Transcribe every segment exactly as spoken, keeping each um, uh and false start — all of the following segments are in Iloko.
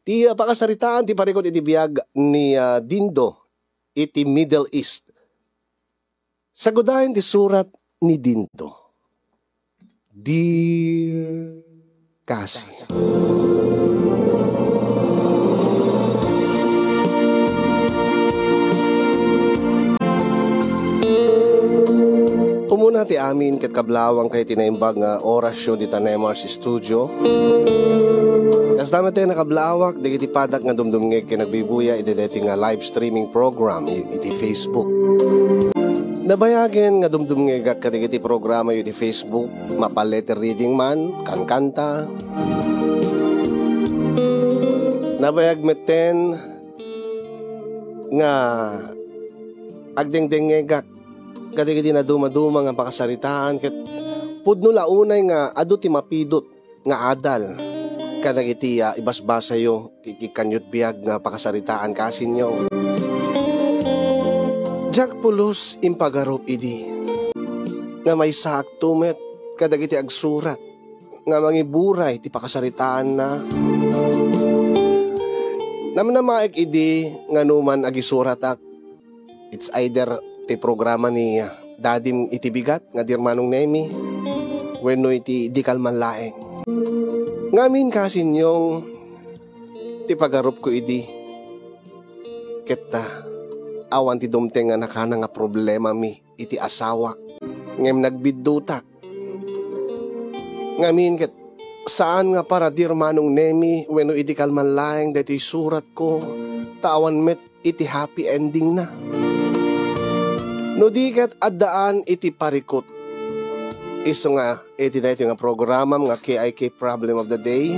Ti, ah, pakasaritaan ti parikut iti biag ni, ah, Dindo iti Middle East. Sagudayen ti surat ni Dindo. Dear Kasi. Umuna ti amin ket kablawang kay ti naimbag nga orasyo dita Nemar's Studio. Kasta met ti nakablawak dagiti padak nga dumdumngeg ken nagbibuya iti daytoy nga live streaming program i-, iti Facebook. Nabayagen nga dumdumngegak kadagiti programayo iti Facebook, mapa letter reading man, kankanta. Nabayag metten nga agdengdengngegak kadagiti nadumaduma nga pakasaritaan ket pudno la unay nga adu ti mapidut nga adal kadagiti, ah, ibasbasayo iti kaniyo't biag nga pakasaritaan, Kasi Nyong. Diak pulos impagarup idi nga maysaakto met kadagiti agsurat nga mangiburay ti pakasaritaanna. Namnamaek idi nga no man agisuratak, it's either ti programa ni, ah, dadim iti bigat nga Dear Manong Nemi wenno iti dikal man laeng. Ngamin, Kasi Nyong, ti pagarupko idi ket, ah, awan ti dumteng nga nakana nga problemami iti asawak ngem nagbiddutak. Ngamin ket saan nga para Dear Manong Nemi wenno idi kalman laeng daytoy suratko ta awan met iti happy endingna. No di ket addaan iti parikut. Isu nga iti daytoy nga programam nga K I K Problem of the Day,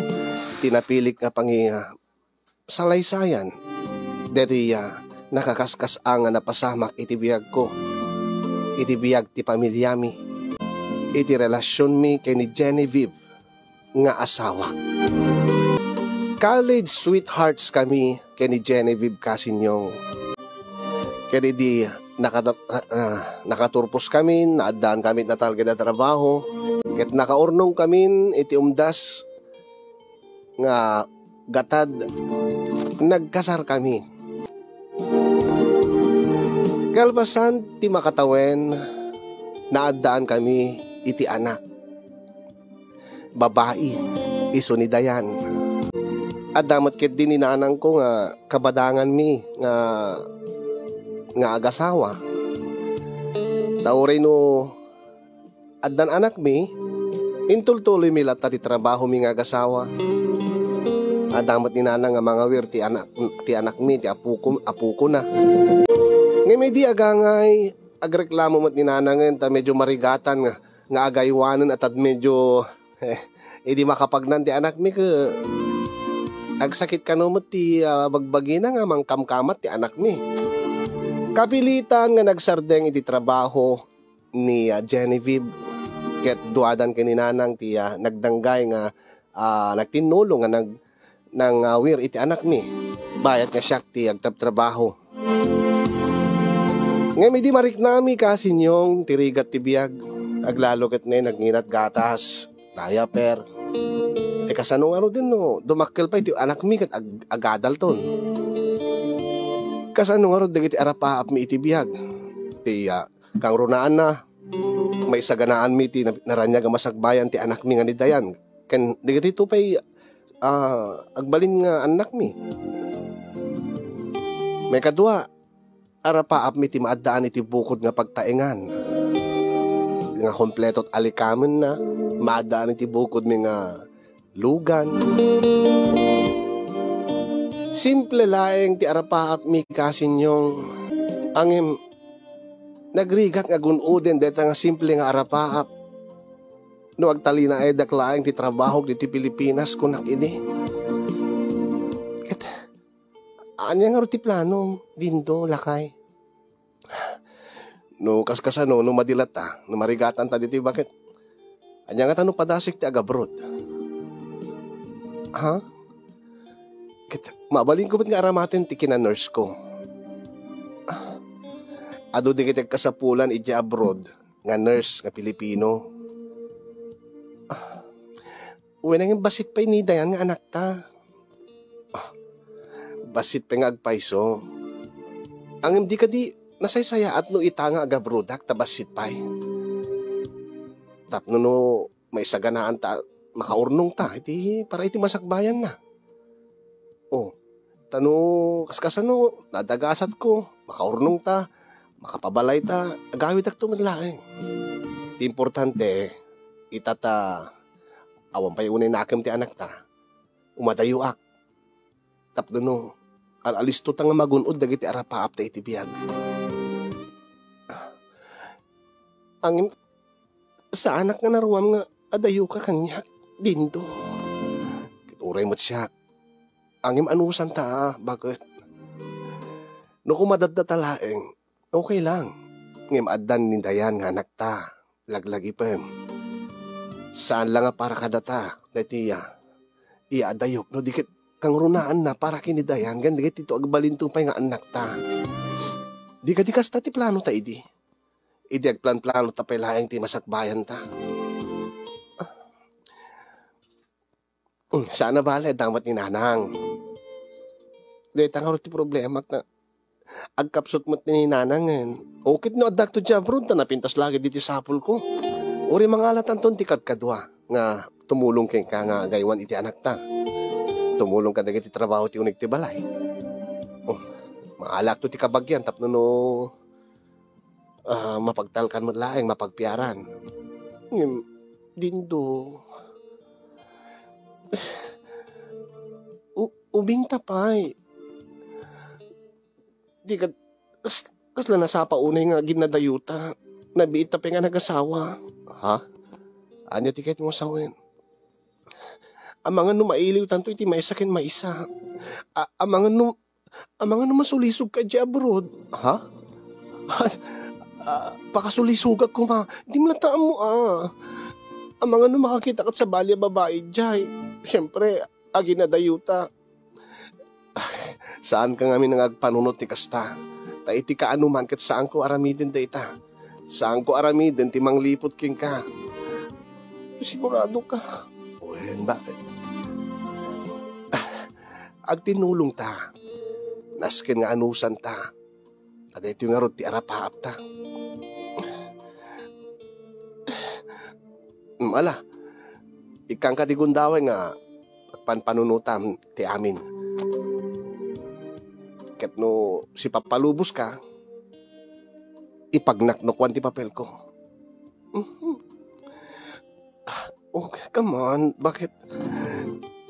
ti napilik nga pangi-, salaysayan. Daytoy, ah, nakakaskas-ang nga napasamak iti biagko, iti biag ti pamiliami, iti relasionmi ken ni Genevieve nga asawak. College sweethearts kami ken ni Genevieve, Kasi Nyong. Ket idi nakata-, ah, nakaturpos kami, naaddaan kami natalged a trabaho, ket nakaurnong kami iti umdas nga gatad, nagkasar kami. Kalpasan ti makatawen, naaddaan kami iti anak. Babai, isu ni Dayan. Adda met ketdi ni nanangko nga kabadanganmi nga, nga agasawa. Ta uray no addan anakmi, intultuloymi latta ti trabahomi nga agasawa. Adda met ni nanang nga mangawir ti anak, ti anakmi, ti apoko, apokona. Ngem idi agangay, agreklamo met ni nanangen ta medyo marigatan nga, nga agaywanen a tad medyo, eh, idi makapagnan ti anakmi, ke, agsakit kano met ti, ah, bagbagina nga mangkamkamat ti anakmi. Kapilitan nga nagsardeng iti trabaho ni, ah, Genevieve. Ket duadan ken ni nanang ti, ah, nagdanggay nga, ah, nagtinnulo nga nag-, nangawir iti anakmi. Bayat nga siak ti agtabtrabaho. Ngem idi mariknami, Kasi Nyong, ti rigat ti biag. Aglalo ket ne, nagnginat gatas, diaper. E, kasano ngaruden no dumakkel pay ti anakmi ket ag-, agadalton? Kasano ngarud dagiti arapaapmi iti biag? Ti, ah, kangrunaanna, maisaganaanmi ti na-, naraniag a masakbayan ti anakmi nga ni Dayan ken dagiti pay, ah, agbalin nga annakmi. Maikadua, arapaapmi ti maaddaan iti bukod nga pagtaengan nga kompleto ti alikamenna, maaddaan iti bukodmi nga lugan. Simple laeng ti arapaapmi, Kasi Nyong. Ngem nagrigat nga gun-oden dayta nga simple nga arapaap. No agtalinaedak laeng ti trabahok ditoy Pilipinas, kunak idi. Ket, ania ngarud ti planom, Dindo, lakay? No kaskasano, no madi latta, no marigatan ta ditoy, baket? Ania ngata no padasik ti agabroad? Ha? Ket mabalinko met nga aramaten ti kinanurse ko. Adu dagiti agkasapulan idiay abroad nga nurse nga Pilipino. Wen, nangin bassit pay ni Dayan nga anakta. Ah, bassit pay nga agpayso. Ngem di kadi nasaysayaat no ita nga agabrodak ta bassit pay? Tapno no maisaganaan ta, makaurnong ta iti para iti masakbayan na. O, ta no kaskasano, nadagasat ko, makaurnong ta, makapabalay ta, agawidakto met laeng. Ti importante, ita ta awan pay unay nakem ti anakta, umadayoak. Tapno no, al-alisto ta nga magun-od dagiti arapaap ta iti biag. Ngem, saanak nga naruam nga adayoka kaniak, Dindo. Ket uray met siak. Ngem anusan ta, a, baket? No kumadadda ta laeng, okay lang. Ngem addan ni Dayan nga anakta, laglagipem. Saan la nga para kadata, daytoy a. Iya adayok, no di ket kangrunaan na para ken ni Dayan, ken dagiti to agbalinto pay nga annakta. Di kadi kasta ti plano ta idi? Idi agplanplano ta pay laeng ti masakbayan ta. Hmm, saan a bale, adda met ni Nanang. Dayta ngarud ti problemak na agkapsut met ni Nanangen. O ket no addakto diay abroad ta napintas lagi ditoy sapulko. Uray mangalatanton ti kadkadua nga tumulong kenka nga agaywan iti anakta. Tumulong kadagiti trabaho ti uneg ti balay. Oh, maalakto ti kabagian tapno no, ah, mapagtalkan met laeng, mapagpiaran. Ngem, Dindo, u-, ubingta pay. Di kad-, kas-, kasla nasapa unay nga aginnadayota. Nabiit ta pay nga nagasawa. Ha? Ania ti kayatmo a sawen? Amangan no mailiwtanto iti maysa ken maysa. A-, amangan no, amangan no masulisog ka idiay abroad. Ha? Ah, pakasulisogak koma. Di mo latta ammo, a. Amangan no makakita ket sabali a babai idiay. Siempre, aginnadayota. Saanka ngamin nga agpanunot ti kasta. Ta iti kaanoman ket saanko aramiden dayta. Saanko aramiden ti mangliput kenka. Sigurado ka? Wen, bakit? Ah, agtinulong ta. Nasken nga anusan ta. Ta daytoy ngarud ti arapaap ta. Mm, ala, ikkanka ti gundaway nga agpanpanunotam ti amin. Ket no sipapalubos ka, ipagnak no kuan ti papelko. Mhm. Ah, okay ka man. Bakit?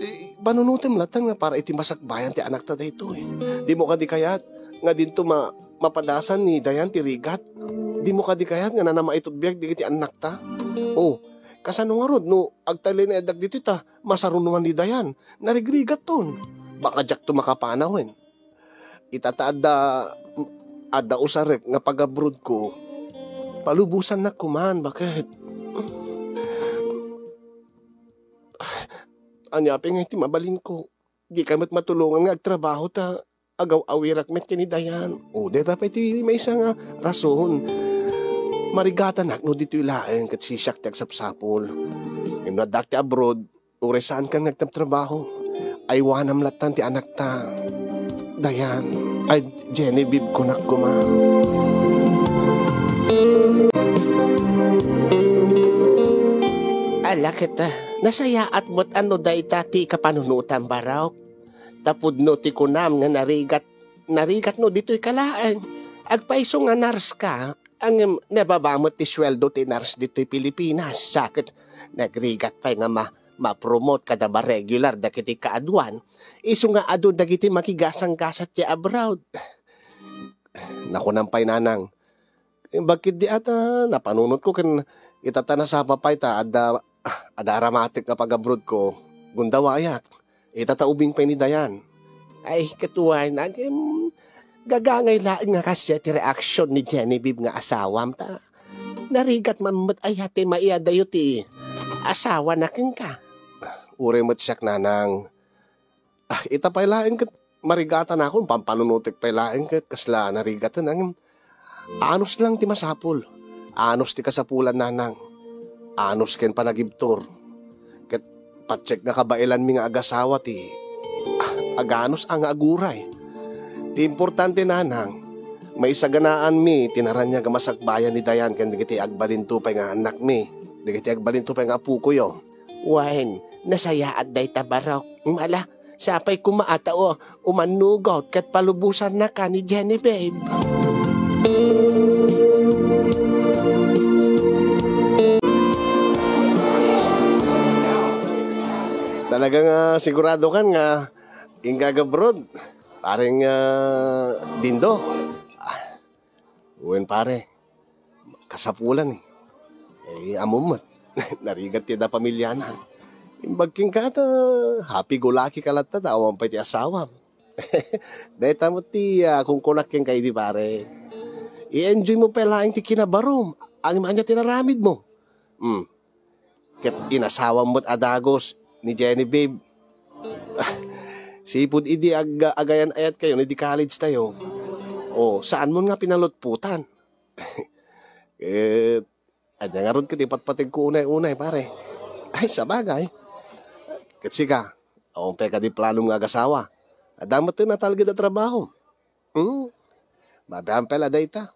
Eh, panunotem latta nga para iti masakbayan ti anakta daytoy. Di mo kadi kayat nga dinto ma-, mapadasan ni Dayan ti rigat? Di mo kadi kayat nga nanamaitot biag dagiti annakta? Oh, kasano ngarud no agtalinaeddak ditoy ta masarunoan ni Dayan? Narigrigatton. Baka diakto makapanawen. Ita ta adda, adda usarek nga pagabrodko, palubosannak koman, baket. Ania pay nga iti mabalinko? Dika met matulongan nga agtrabaho ta agaw-awirak met ken ni Dayan. O, dayta pay ti maysa nga rason. Marigatanak no ditoy laeng ket sisiak ti agsapsapul. Ngem no addak ti abroad, uray saankan nga agtrabaho, aywanam lattan ti anakta. Dayan, ay, Genevieve, kunak koma. Ala ket, ah, nasayaat met no dayta ti kapanunotam, Barok. Ta pudno ti kunam nga narigat, narigat no ditoy ka laeng. Agpayso nga nurse ka, ngem nababa met ti sueldo ti nurse ditoy Pilipinas. Sa ket nagrigat pay nga ma-, ma-promote kada ma-regular dagiti kaaduan. Isu nga adu dagiti makigasanggasat ti abroad. Nakunam pay, Nanang. Bakit di ata napanunotko ken ita ta nasapa pay ta adda, adda aramatek nga pag-abroadko, gundawayak. Ita ta ubing pay ni Dayan. Ay, katuay na, agim, gagangay laeng nga kasdiay ti reaksyon ni Genevieve nga asawam ta. Narigat man met aya ti maiadayo ti asawana kenka. Uray met siak, Nanang. Ah, ita pay laeng ket marigatanakon, pampanunotek pay laeng ket kasla narigaten, ngem anus lang ti masapul. Anus ti kasapulan, Nanang. Anus ken panagibtur. Ket patiek nga kabaelanmi nga agasawa ti, ah, aganus a nga aguray. Importante, nanang, maisaganaanmi ti naraniag a masakbayan ni Dayan ken dagiti agbalinto pay nga annakmi, dagiti agbalinto pay nga apokoyo. Wen, nasayaat dayta, Barok. Ala, sapay koma a ta, o, umannugot ket palubosannaka ni Genevieve. Talaga nga sigurado kan nga inggagabrod, pareng, ah, Dindo. Ah, wen, pare, kasapulan, eh. Eh, ammom met, narigat ti adda pamilyana. Imbag kenka ta, happy-go-lucky ka latta ta awan pay ti asawam. Dayta met ti, ah, kunkunak kenka idi, pare. I-enjoy mo pay laeng ti kinabarom. Ania ti inaramidmo? Hmm. Ket inasawam met a dagus ni Genevieve. Sipud idi ag-, agayan-ayatkayon idi college tayo, o, saanmon nga pinalutpotan. Ket ania ngarud ket ipatpategko unay-unay, pare? Ay, sabagay. Ket sika, awan pay kadi planom nga agasawa? Adda met natalged a trabaho. Hmm. Mabiit pay la dayta.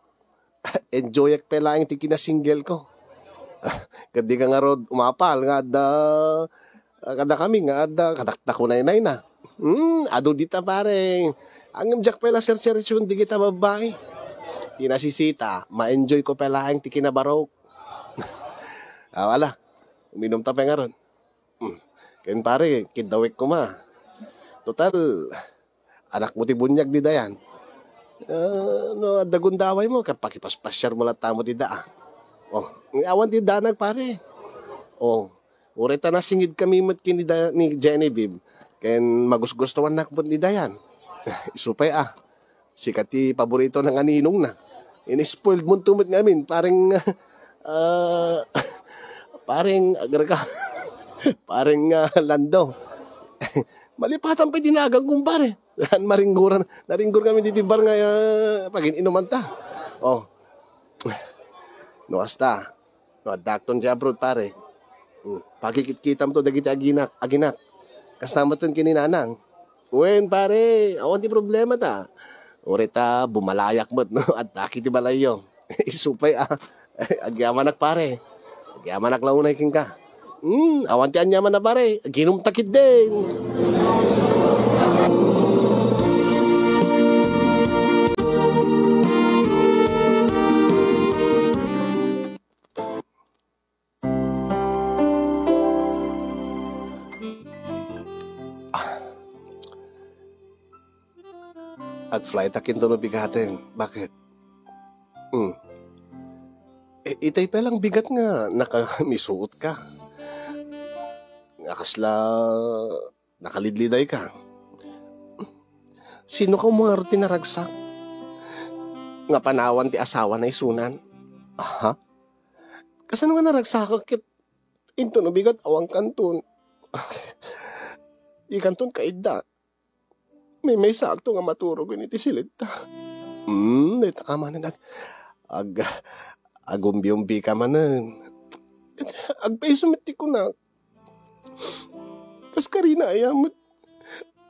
Enjoyak pay laeng ti kinasingle ko. Ket dika ngarud umapal nga adda, kadakami nga adda, kadakdako naynayna. Hmm, adu dita, pare. Ngem diak pay la serseriosoen dagita babbai. Ti nasisita, ma-enjoy ko pay laeng ti kinabarok. Aw, ala, uminumta pay ngarud. Hmm. Ken, pare, kiddawek koma. Total, anakmo ti buniag ni Dayan. Ah, no adda gundawaymo, ket pakipaspasiarmo latta met ida, ah. Oh, awan ti danag, pare. Oh, uray ta nasingidkami met ken ni Da-, ni Genevieve, ken magusgustuannak met ni Dayan. Isu pay, ah. Sika ti paboritona nga ninongna. In-spoiled monto met ngamin, pareng, ah, pareng agreka-, pareng, ah, Lando. Malipatan pay dinagan, kumpare. Maringguran, naringgor kami diti bar nga, ah, pagin-inumanta. Oh. No, hasta. No, addakton ti abroad, pare. Hmm. Pakikitkitamto dagiti aginak, aginak. Kasta met ken ni nanang. Wen, pare, awan ti problema ta. Uray ta bumalayak met, no? Addak iti balayyo. Isu pay, ah. Agyamanak, pare. Agyamanak la unay kenka. Hmm, awan ti aniamanna, pare. Aginumta ketdin. Agflightak intono bigaten. Bakit? Hmm. Eh, itay pay lang bigat nga nakamisuot ka. Nga kasla nakalidliday ka. Sino ka mo nga ti naragsak? Nga panawan ti asawa na isunan? Aha. Kasano nga naragsak ket intono bigat awan kanton? Di kanton kaidda. Maymaysaakto nga maturog iti silidta. Hmm, dayta ka manen ag-, ag-, agumbi-umbi ka manen. Agpayso met ti kunak. Kas karina aya met.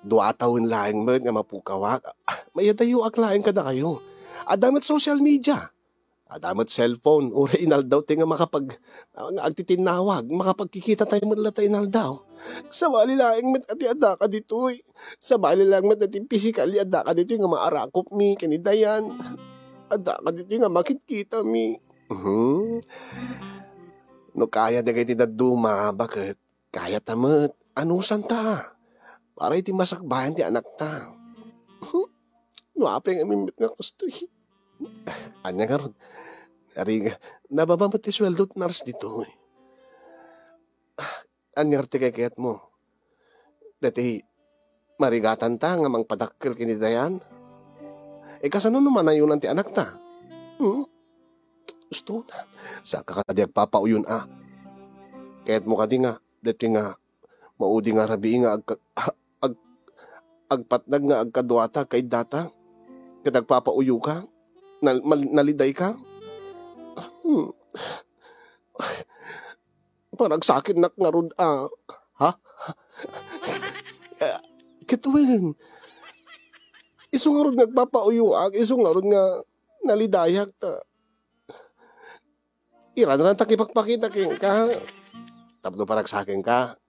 Dua tawen laeng met nga mapukawak. Mayadayoak laeng kadakayo. Adda met social media. Adda met cellphone, uray inaldaw ti nga makapag-, nga agtitinnawag, makapagkikita tayo met latta inaldaw. Sabali laeng met a ti addaka ditoy. Sabali laeng met a ti pisikal a addaka ditoy nga maarakopmi ken ni Dayan. Addaka ditoy nga makitkitami. Mhm. No kaya dagiti dadduma, baket, kayata met. Anusanta. Para iti masakbayan ti anakta. No apay nga immet nga kastoy. Ania ngarud? Ari, nababa met ti sueldo ti nurse ditoy. Ania ti kaykayatmo? Dati, marigatanta nga mangpadakkel ken ni Dayan? E, kasano no manayonan ti anakta? Hmm? Gusto na. Saan ka kadi agpapauyon, a? Kayatmo kadi nga, dati nga, maudi nga rabii nga agka-, ag-, agpatnag nga agkaduata kaiddata? Ket agpapauyo ka? Nal-, mal-, naliday ka? Hmm. Parang sakinnak ngarud, a. Ha? Ket wen, Isu ngarud nga agpapauyoak, isu ngarud nga nalidayak ta iranran ta kipagpakita kenka. Tapno paragsakenka,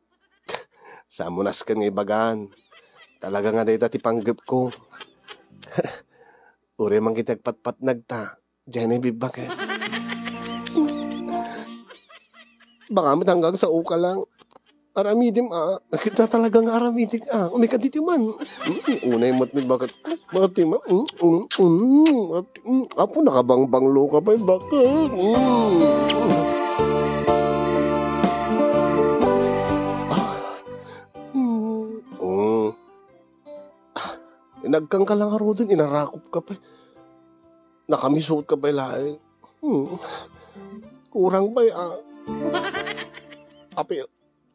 saan mo nasken nga ibagan. Talaga nga dayta ti panggepko. Uray man ket agpatpatnag ta, diay na ibibbaket. Baka met hanggang sao ka lang. Aramidim, ah. Kita talaga nga aramidik, ah. Umay ka ditoy man. Mm, unay met ni baket. Baket ti man. Mm, mm, mm, baket, mm. Apo, nakabangbanglo ka pa, eh, baket. Mm. Ah. Mm. Mm. Ah. Inagkan ka lang, Arudin. Inarakop ka pa, eh. Nakamisuot ka pa, eh, laeng. Mm. Kurang pa, eh, ah. Api,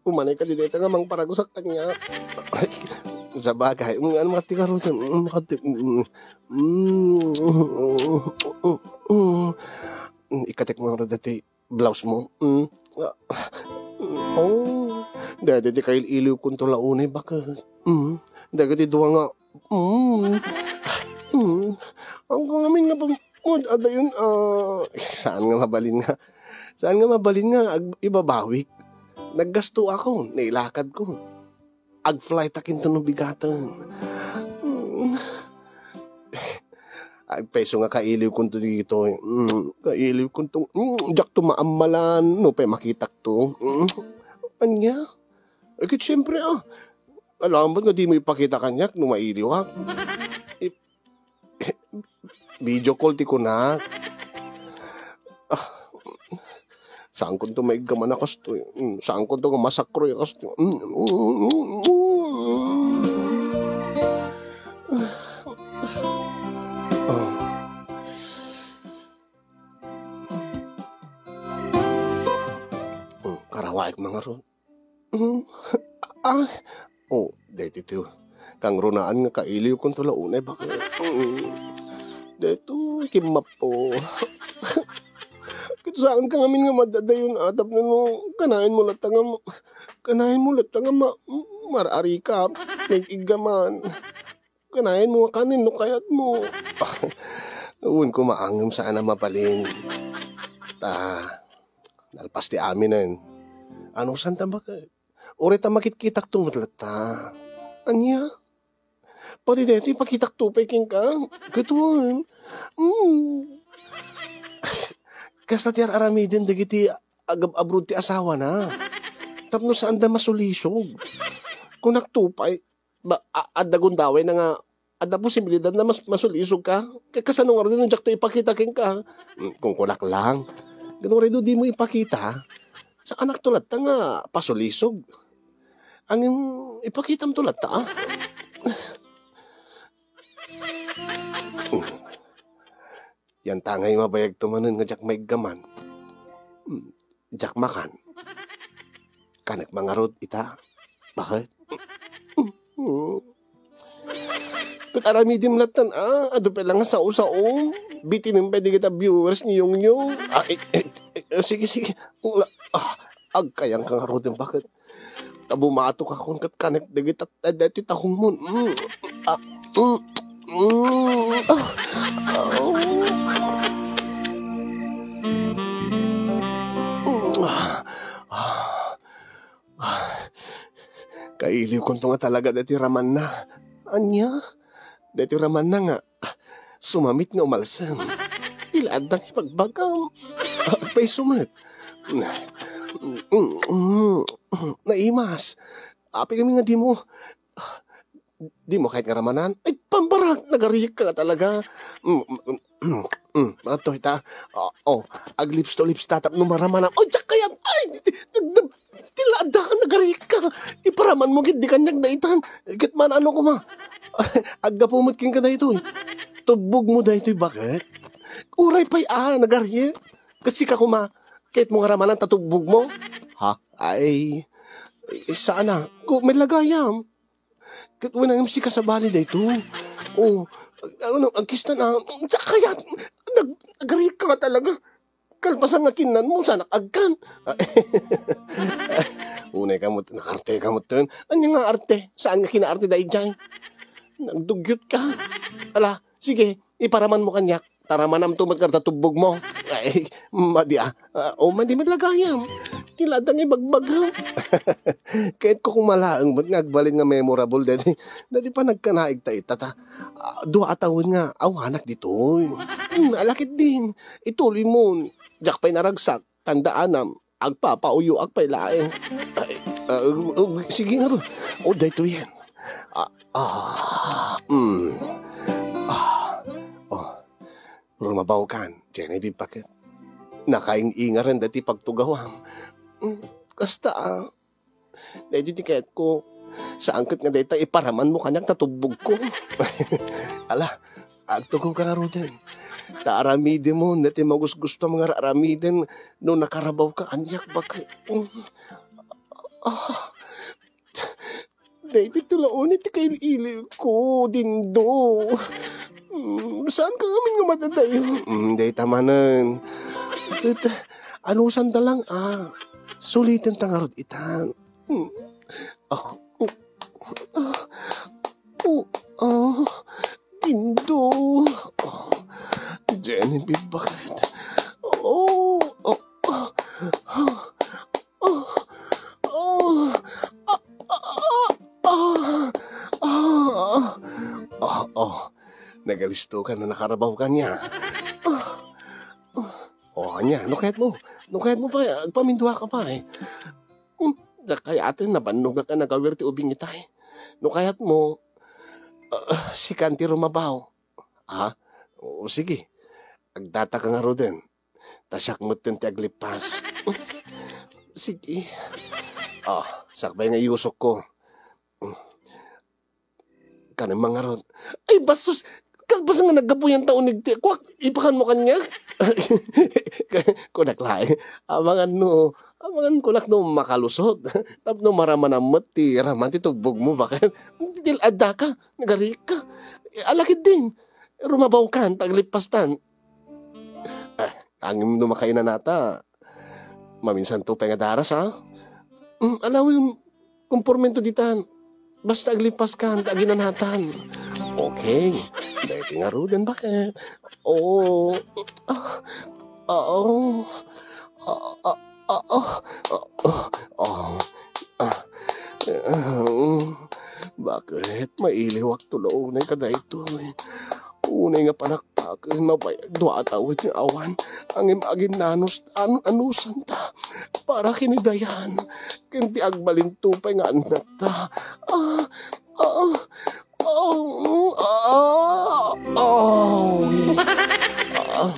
umanay ka dita nga mangparagsak kaniak. Sabagay, mm, ano, makati ka run, mm, makati, mm, mm, mm, mm, mm. Mm, ikatek mo nga dati blouse mo. Mm. Ah, oh, dati ti kail-iliw kunto la unay baket. Mm. Dagiti dua nga, mm. Mm. Ang kangamin nga pam-, Ad-, adayon, ah, saan nga mabalin nga, saan nga mabalin nga ag-, ibabawik? Naggasto ako, nailakad ko. Ag-flight akin to no bigaten. Mm. Agpayso nga kailiw kunto dito. Mm, kailiw kunto. Mm, diak to maammalan. No, pay makitak to. Mm. Anya? Eh, ket siyempre, ah. Alam mo nga di mo ipakita kaniak no mailiwak. I-, Video call ti kunak. Ah, saan kunto maiggaman a kastoy? Mm, saan kunto nga masakroy a kastoy? Mm, mm, mm, mm. Ah. Mm, karawaek mangarud. Mm. Ah. Oh, daytoy ti kangrunaan nga kailiw kunto la unay baket. Mm. Daytoy, kimmappo. Ket saan ka ngamin nga madadayon, atap no, no, kanayon mo latta nga ma-, kanayon mo latta nga ma-, mar-arika, nag-iggaman. Kanayon mo kanin no kayat mo. Wen ko maangem saan a mabalin. Ta, nalpas ti aminen. Ano santa baket? Uray ta makitkitak to met latta. Ania? Pati daytoy ipakitak to pay kenka. Ket wen. Mm. Kasta ti ar-aramiden dagiti agab-abrod ti asawana. Tapno saanda masulisog. Kunak to pay, ba, a-, adda gundawayna nga adda posibilidad na mas-, masulisog ka. Kay kasano ngarud no diak to ipakita kenka? Mm, kunkunak lang. Ngem uray no di mo ipakita, saanak to latta nga pasulisog. Ngem ipakitam to latta, ah. Mm. Yantangay mabayag to manen nga diak maiggaman. Hmm, diak makan. Kanek mangarud ita. Baket? Hmm. Ket aramidim lattan, ah, adu pay lang nga sao-sao. Bitinem pay dagita viewers ni Yongyong. Ah, eh, eh, eh, sige, sige. Ula-, ah, agkayang ka ngaruden, baket? Ta bumatok akon ket kanek dagita, dagiti tahongmon. Mm. Ah, mm, mm, ah, ah, mm, ah, ah, ah. Kailiwkonto nga talaga daytoy ramanna. Ania? Daytoy ramanna nga sumamit nga umalsem. Ti la addang ipagbagam. Agpayso met. Naimas. Apay kami nga dimo, dimo kayat nga ramanan? Ay, pambarak, nagariek ka nga talaga. Mm, mm, mm, mm, mm, ato ita. Oh, oh, ag-lips to lips tatap no maramanan. Oh, diak kayat. Ay, di, di, di, Ti la adda ka, nagariek ka. Iparaman mo gid di kaniak daytan. Ket man-ano koma. Aggapu met kenka daytoy. Tubbog mo daytoy, baket? Uray pay a, nagariek. Ket sika koma, ket mo nga ramanan ta tubbog mo? Ha? Ay, eh, sana. Ko, may lagayam. Ket wen, ngem sika sabali daytoy. Oh, ano, agkistan a, sa kayat, nag-, nagariek ka nga talaga. Kalpasan nga kinnanmo, saanak agkan. Unay ka met, nakaarte ka met ten. Ania nga arte? Saan nga kinaarte daydiay? Nagdugyot ka. Ala, sige, iparamanmo kaniak. Taramanamto met nga tubbogmo. Ay, madi a. Ah, o madi met la gayam. Ti la adda nga ibagbagam. Ket ko koma laeng met nga agbalin nga memorable daydi, daydi panagkanaigta ita ta, ah, dua a tawen nga awanak ditoy. Hmm, ala ketdin. Ituloymon. Diak pay naragsak. Tandaanam, agpapauyoak pay laeng. Ay, ah, uh, uh, sige ngarud. O, daytoyen. Ah, ah, mm. Ah, oh. Rumabawkan, Genevieve, baket. Nakaing-ingaren daydi pagtugawam. Mm, kasta, ah. Daytoy ti kayatko. Saan ket nga dayta iparamanmo kaniak ta tubbogko. Ala, agtugawka ngaruden. Ta aramidemon daytoy magusgustuam nga aramiden no nakarabawka, aniak, baket. Mm. Ah. Daytoy ti la unay ti kail-ililko, Dindo. Mm, saanka ngamin nga madadayo? Mm, dayta manen. Ket, anusanta lang, ah. Sulitenta ngarud itan. Mm. Ah, mm, ah, oh, ah, Dindo. Ah, Genevieve, baket? Oh, oh, ah, ah, ah, ah, ah, ah, ah, ah, ah, ah. Nagalisto ka no nakarabawka ania. Ah, ah. O, ania, no kayatmo, no kayatmo pay, agpaminduaka pay. Hmm, diak kayaten, nabannogak a nagawir ti ubing itay. No kayatmo, ah, sikan ti rumabaw. Ha? O, sige. Agdataka ngaruden. Ta siak metten ti aglippas. Sige. Ah, sakbay nga iyusokko. Kanem ngarud. Ay, bastos! Kalpasan nga naggapuyan ta uneg ti kuak, ipakanmo kaniak? Kunak laeng, amangan no, amangan kunak no makalusot. Tapno maramanam met ti raman ti tubbogmo, baket? Ti la addaka, nagarikka. Ala ketdin. Rumabawkan, ta aglippastan. Ah, ngem no makainanata, maminsanto pay nga daras, ha? Mm, alawem, kompormento ditan. Basta aglippaskan, ta aginanatan. Okay. Daytoy ngaruden, baket? Oo. Ah, oo. Ah, ah, ah, ah, ah, ah, ah. Ah, mm. Baket? Mailiwak ti la unay kadaytoy. Unay nga panak- Akin mabayag dua a tawen nga awan, ngem aginnanos, an-, anusanta para ken ni Dayan, ken ti agbalinto pay nga annakta. Ah, ah, ah, ah, ah, ah.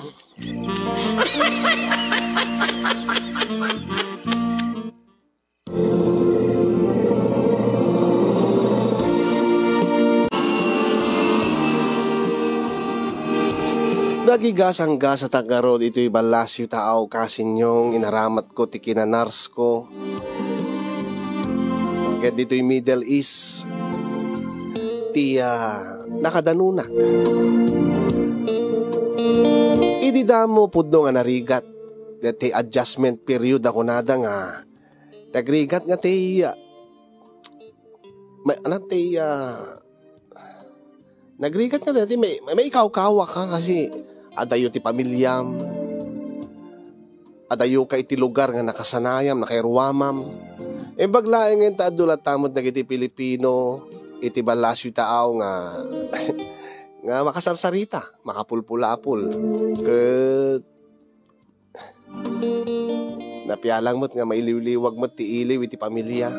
Nagigasanggasatak ngarud itoy ballasiw taaw, kasinyo, nga inaramatko ti kinanarsko. Ket ditoy Middle East, ti, ah, nakadanunak. Idi damo pudno nga narigat, ti adjustment period a kunada nga nagrigat nga ti, ah, may, ano, ti, ah, nagrigat nga ti may, may, maikawkawak ka kasi adayo ti pamilyam, adayo ka iti lugar nga nakasanayam, nakairuamam. Imbag laeng nga ta adu latta met dagiti Pilipino iti ballasiw taaw nga, nga makasarsarita, makapulpulapol. Ket napialang met nga mailiwliwag met ti iliw iti pamilia.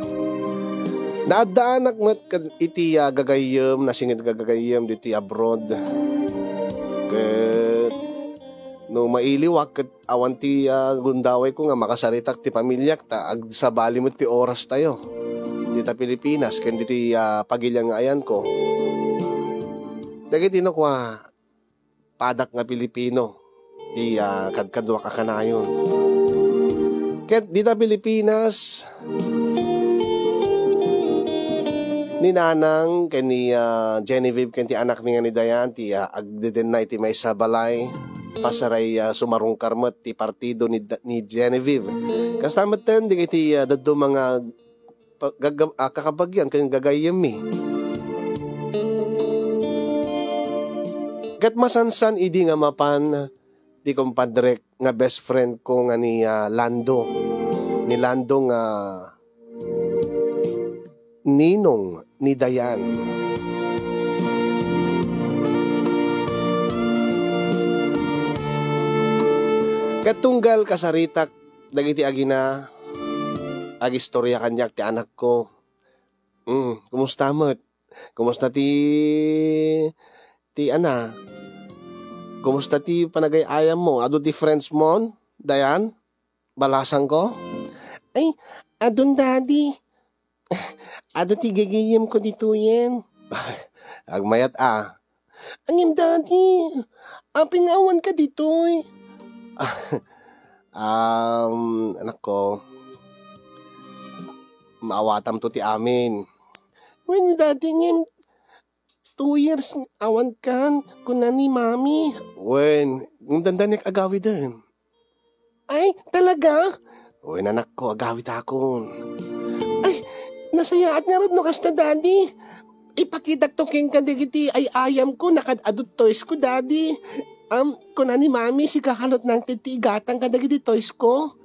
Naaddaanak met kad-, iti, ah, gagayyem, nasinged nga gagayyem ditoy abroad. Ket no mailiwak ket awan ti, ah, gundawayko nga makasaritak ti pamiliak ta agsabali met ti orastayo dita Pilipinas ken ditoy, ah, pagilian nga ayanko. Dagiti no kua, padak nga Pilipino ti, ah, kadkaduak a kanayon. Ket dita Pilipinas, ni Nanang ken ni, ah, Genevieve ken ti anakmi nga ni Dayan ti, ah, agdedennay ti maysa a balay. Pasaray, ah, sumarungkar met ti partido ni Da-, ni Genevieve. Kasta metten dagiti, ah, dadduma nga pa-, gagam-, ah, kakabagian ken gagayyemmi. Ket masansan idi nga mapan ti kumpadrek nga best friend ko nga ni, ah, Lando. Ni Lando nga ninong ni Dayan. Ket tunggal kasaritak dagiti agina, agistorya kaniak ti anakko. Mm, kumusta met? Kumusta ti, ti ana? Kumusta ti panagay-ayammo? Adu ti friends mo, Dayan? Balasangko? Ay, adun, Daddy. Adu ti gigiyemko ditoyen. Agmayat a. Ngem, Daddy, apay nga awanka ditoy? Um, anakko, maawatamto ti amin. Wen, Daddy, ngem two years awankan, kuna ni Mami. Wen, ngem dandaniak agawiden. Ay, talaga? Wen, anakko, agawitakon. Ay, nasayaat ngarud no kasta, Daddy. Ipakitakto kenka dagiti ay-ayamko, nakad-adut toysko, Daddy. Am, kuna ni Mami, sika halot nangted ti igatang kadagiti toysko.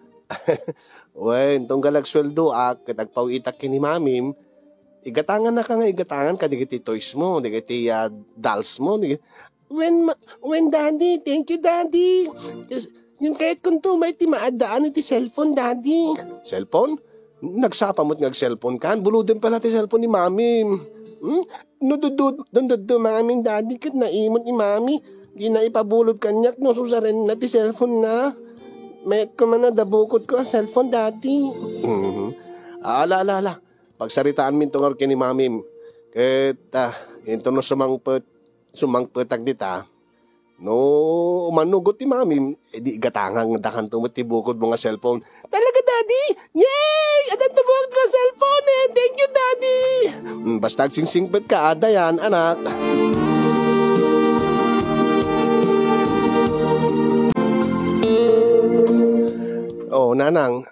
Wen, tunggal agsueldoak ket agpawitak ken ni Mamim, igatangannaka nga igatangan kadagiti toysmo, dagiti, ah, dollsmo, dagiti Wen, ma-, wen, Daddy. Thank you, Daddy. Kas-, ngem kayatkonto met ti maaddaan iti cellphone, Daddy. Cellphone? Nagsapa met nga ag-cellphone kan? Buloden pay la ti cellphone ni Mami. Hmm? No dudud-, no duduma ngamin, Daddy, ket naimon ni Mami. Dina ipabulod kaniak no susarenna ti cellphone na. Mayat ko man a dabukotko a cellphone, Daddy. Mhm. Ala, ala, ala. Pagsaritaanminto ngarud ken ni Mamim. Ket, ah, inton no sumangpet, sumangpetak dita, no manugot ti Mamim, eh, di igatangandakanto met ti bukodmo nga cellphone. Talaga, Daddy? Yay! Addanto bukodko nga cellphone, eh! Thank you, Daddy! Mm, basta agsingsingpetka, adda yan, anak. Oh, nanang,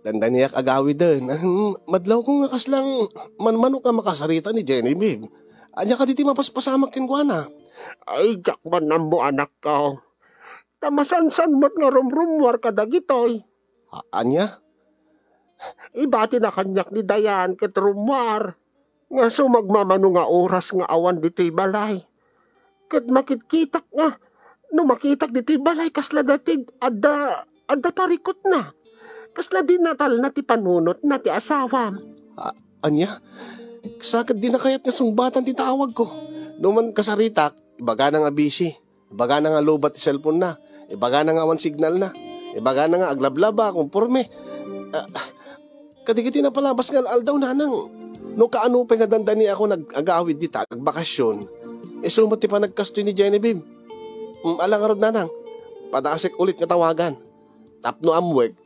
dandaniak agawiden. Hmm, madlawko nga kasla manmanok a makasarita ni Genevieve. Ania kadi ti mapaspasamak kenkuana? Ay, diak man ammo, anakko. Ta masansan met nga rumrummuar kadagitoy. A-, ania? Ibatina kaniak ni Dayan ket rummuar nga sumagmamano nga oras nga awan ditoy balay. Ket makitkitak nga, no makitak ditoy balay, kasla dati adda, adda parikutna. Kasla dinatalna ti panunotna ti asawam. A-, ania? Sa ket dina kayat nga sungbatan ti tawagko. No man kasaritak, ibagana nga busy. Ibagana nga lowbat ti cellphone na. Ibagana nga awan signal na. Ibagana nga aglablaba, konporme. Ah, kadagiti napalabas nga al-aldaw, nanang. No kaano pay nga dandani ako nag-, agawid dita, agbakasyon. Isu met ti panagkastoy ni Genevieve. Mm, ala ngarud, nanang. Padasek ulit nga tawagan. Tapno ammuek,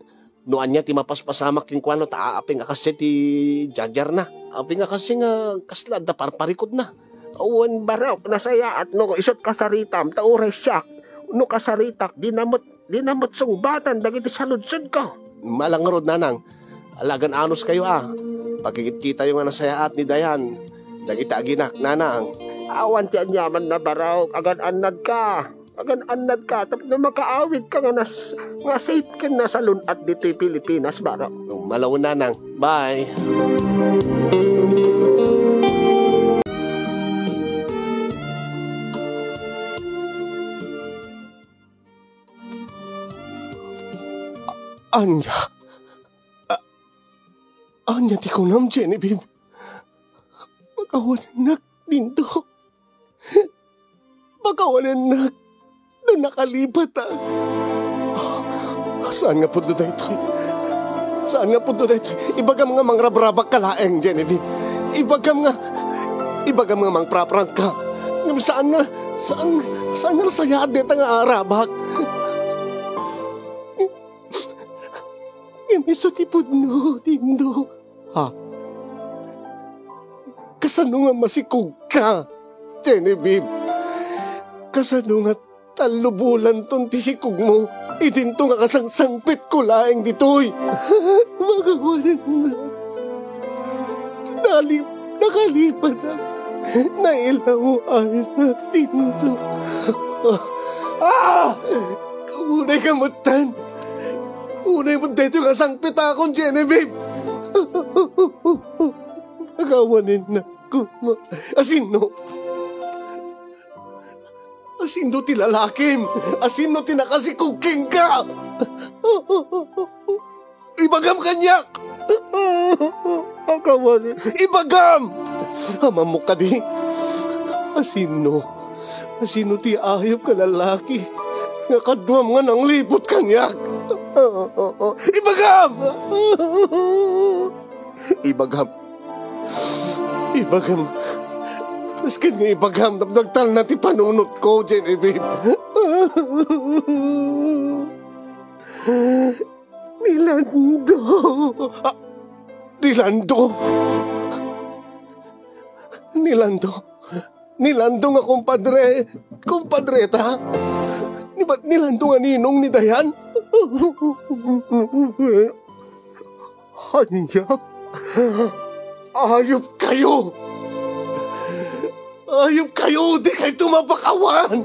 no ania ti mapaspasamak kenkuana ta apay nga kasdiay ti jajarna. Apay nga kasdiay nga kasla adda parparikutna. Wen, barok, nasayaat no isut' kasaritam, ta uray siak, no kasaritak, dina met, dina met sungbatan dagiti saludsodko. Ala ngarud, nanang. Ala, agan-anos kayo, a. Pakikitkitayo nga nasayaat ni Dayan dagiti aginak, nanang. Awan ti aniamanna, barok, agan-annadka. Agan-annadka tapno makaawidka nga nas-, nga safe ken nasalun-at ditoy Pilipinas, barok. Malaw, nanang. Bye. Ania? A-, ania ti kunam, Genevieve? Pakawanennak, Dindo. Pakawanennak no nakalipatak. Saan nga pudno daytoy? Saan nga pudno daytoy? Ibagam nga mangrabrabak ka laeng, Genevieve. Ibagam nga, ibagam nga mangpraprangka. Ngem saan nga, saan, saan nga nasayaat dayta nga arabak? Ngem isu ti pudno, Dindo. Ha? Kasano nga masikogka, Genevieve? Kasano nga tallubolanton ti sikogmo idinto nga kasangsangpetko laeng ditoy? Makawanennak. Nalip-, nakalipatak. Nailaw ay nagtinto. Ah! Unay ka metten. Unay met daytoy nga sangpitakon, Genevieve. Pakawanennak koma. Asino? Asino ti lalakim? Asino ti nakasikog kenka? Ibagam kaniak! Pakawan. Ibagam! Amamok kadi? Asino? Asino ti ayup nga lalaki nga kaduam nga nangliput kaniak? Ibagam! Ibagam. Ibagam. Maskin nga ibagam, nagtalna ti panunotko, Genevieve. Ni Lando. Ah, ni Lando. Ni Lando. Ni Lando nga kumpadre. Kumpadreta. Ni, ni Lando nga ninong ni Dayan. Ania? Ayup kayo! Ayup kayo! Di kayo mapakawan!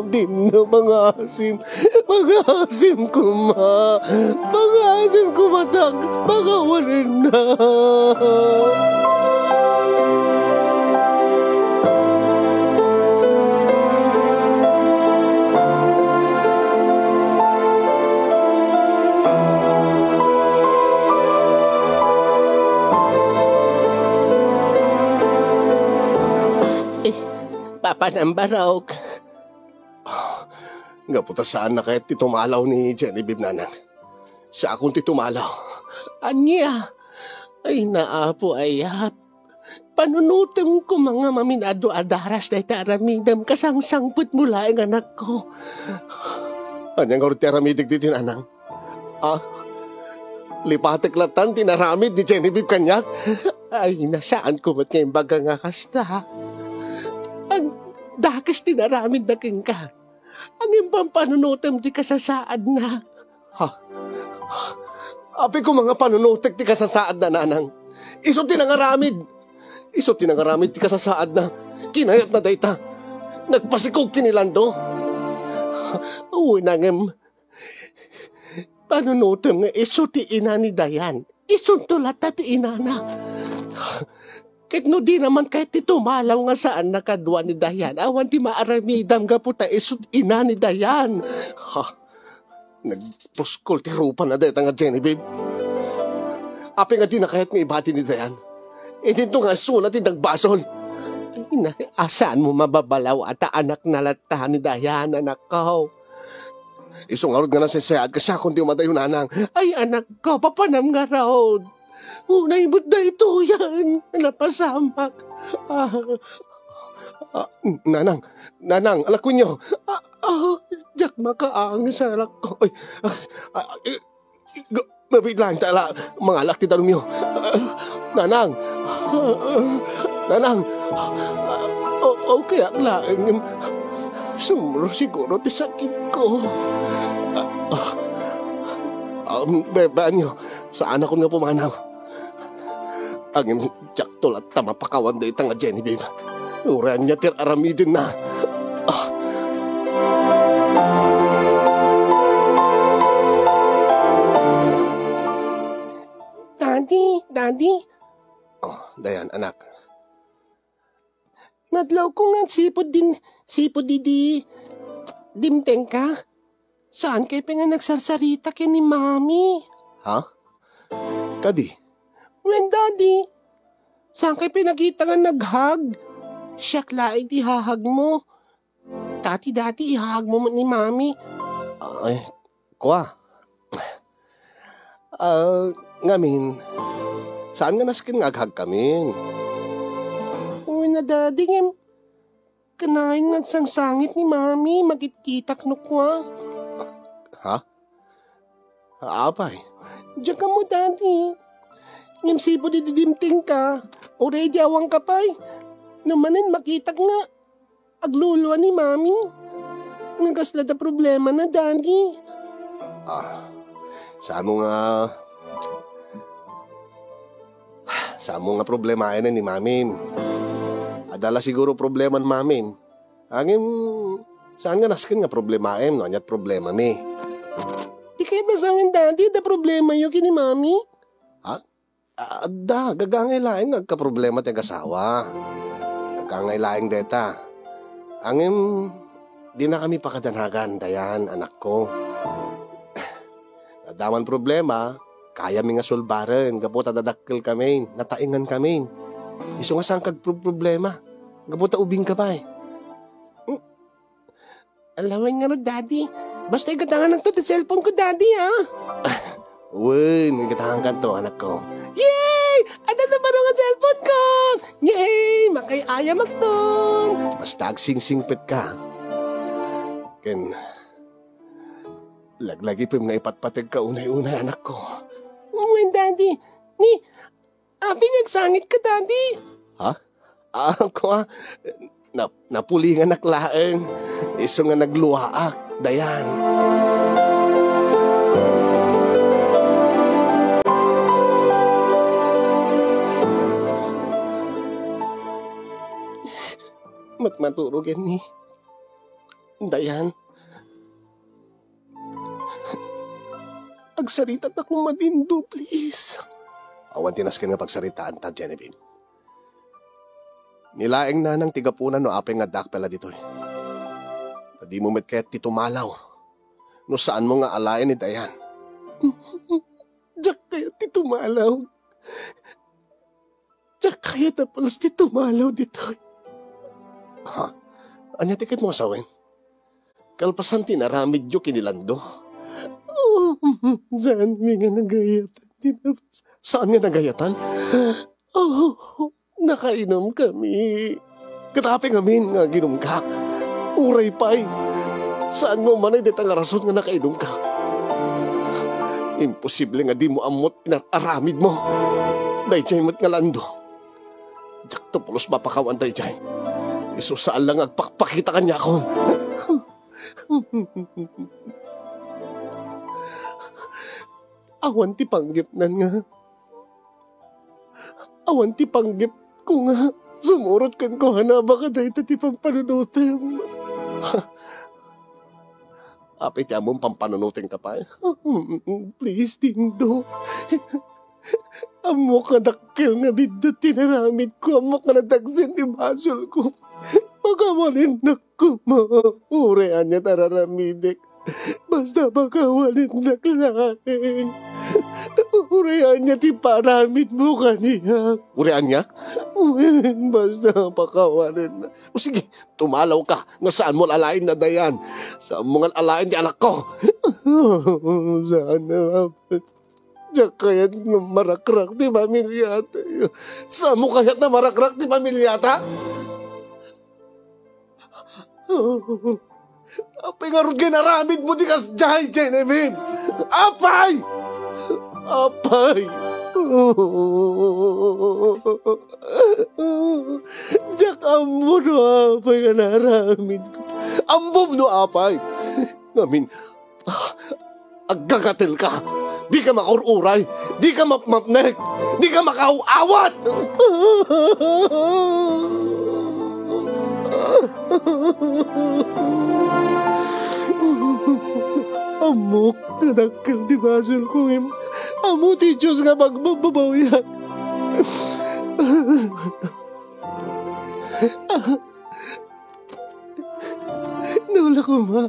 Dinno, pangasim! Pangasim koma! Pangasim koma, tak! Pakawanen na! Eh, Papa Nambarok. Gapu ta saan na kayat ti tumalaw ni Genevieve, nanang. Siakon ti tumalaw. Ania? Ay, naapo, ayat. Panunotem koma nga mamin-adu a daras dayta aramidem, kasangsangpetmo laeng, anakko. Ania ngarud ti aramidek ditoy, nanang? Ah, lipatek latta ti inaramid ni Genevieve kaniak? Ay, nasaan ko met nga imbaga nga kasta. Ang dakes ti inaramidna kenka. Ang impampanunotem ti kasasaadna. Ha? Apay koma nga panunotek ti kasasaadna, nanang. Isu ti nangaramid. Isu ti nangaramid ti kasasaadna. Kinayatna dayta. Nagpasikog ken ni Lando. Wen, ngem, panunotem nga isu ti ina ni Dayan. Isunto latta ti inana. Ket no dina man kayat ti tumalaw nga saan na kadua ni Dayan, awan ti maaramidam gapu ta isut ina ni Dayan. Ha? Nagpuskol ti rupana dayta nga Genevieve. Apay nga dina kayat nga ibati ni Dayan? Idinto nga isuna ti nagbasol. Ay, na, asaanmo mababalaw a ta anakna latta ni Dayan, anakko? Isu ngarud nga nasaysayaat, kasiakon ti umadayo, nanang. Ay, anakko, papanam ngarud. Unay met daytoyen, napasamak. Ah, ah, nanang, nanang, alakuenyo. Ah, ah, diak makaangis, anakko. Ay, ah, ah, eh, ga-, mabiit laeng ta ala, mangalak ti danumyo. Ah, nanang. Ah, nanang. Ah, o-, okay ak laeng. Sumro siguro ti sakitko. Ah, ah, um, be-, baanyo, saanakon nga pumanaw. Ngem diakto latta mapakawan dayta nga Genevieve. Uray ania ti ar-aramidenna. Ah. Daddy, Daddy. Oh, Dayan, anak. Nadlawko nga sipud din, sipud idi dimtengka. Saankay pay nga nagsarsarita ken ni Mami? Ha? Kadi? Wen, Daddy. Saankay pay nakita nga naghag? Siak laeng ti ihahagmo. Dati-dati ihahagmo met ni Mami. Ay, kua. Ah, ngamin, saan nga nasken nga aghagkamin? Wen a, Daddy, ngem kanayon nga agsangsangit ni Mami, makitkitak no kua. Ha? Apay? Diak ammo, Daddy. Ngem sipud idi dimtengka, uray idi awanka pay. No manen makitak nga agluluan ni Mami. Nga kasla da problemana, Daddy. Ah, saanmo nga, saanmo nga problemaen ni Mamim. Adda la siguro problema ni Mamim. Ngem, saan nga nasken nga problemaem no ania't problemami. Di kayat a sawen, Daddy, adda problemayo ken ni Mami? Ha? A-, adda, gagangay laeng nga agkaproblema ti agasawa. Gagangay laeng deta. Ngem, dinakami pakadanagan, Dayan, anakko. Adda man problema, kayami nga sulbaren gapu ta dadakkelkami, nataengankami. Isu nga saanka agproproblema, gapu ta ubingka pay. Hmm. Alawen ngarud, Daddy. Basta igatanganakto ti cellphone ko, Daddy, ha? Wen, igatangankanto, anakko. Yay! Adda na baro nga cellphone ko! Yay! Makay-ayamakton! Basta agsingsingpetka. Ken, laglagipem nga ipatpategka unay-unay, anakko. Wen, Daddy. Ni, apay nga agsangitka, Daddy? Ha? Ah, kua, nap-, napulinganak laeng. Isu nga nagluaak, Dayan. Matmaturog ni Dayan. Agsaritatak koma, Dindo, please. Awan ti nasken nga pagsaritaanta, Genevieve. Ni laeng nanang ti gapuna no apay nga addaak pay la ditoy. Ta dimo met kayat ti tumalaw no saanmo nga alaen ni Dayan. Diak kayat ti tumalaw. Diak kayat a pulos ti tumalaw ditoy. Ha? Ania ti kayatmo a sawen? Kalpasan ti inaramidyo ken ni Lando? Oh, saanmi nga nagayatan ti nabas-, saan nga nagayatan? Oh, nakainumkami. Ket apay ngamin nga aginumka? Uray pay, saanmo umanay dayta nga rason nga nakainumka? Imposible nga dimo ammo ti inar-aramidmo. Daydiay met nga Lando. Diakto pulos mapakawan daydiay. Isu saan la nga agpakpakita kaniakon. Awan ti panggepnan nga, awan ti panggepko nga sumurot kenkuana a baka dayta ti pampanunotem. Apay ti ammom pampanunotenka pay? Please, Dindo. Ammok nga dakkel nga biddut ti inaramidko. Ammok nga nadagsen ti basolko. Pakawalennak koma. Uray ania ti ar-aramidek, basta pakawalennak laeng. Uray ania ti iparamidmo kaniak. Uray ania? Wen, basta pakawalennak. O sige, tumalawka nga saanmo alaen ni Dayan. Saanmo nga alaen ti anakko. Saan nga, Apo. Diak kayat nga marakrak ti pamiliatayo. Saanmo kayat a marakrak ti pamiliata? Apay ngarud nga inaramidmo ti kasdiay, Genevieve? Apay! Apay! Diak ammo no apay nga naaramidko. Ammom no apay. Ngamin, ah, aggagatelka. Dika makur-uray. Dika mapmapnek. Dika makaaw-awat. Ammok nga dakkel ti basolko, ngem ammo ti Dios nga magbabbabawiak. No la koma,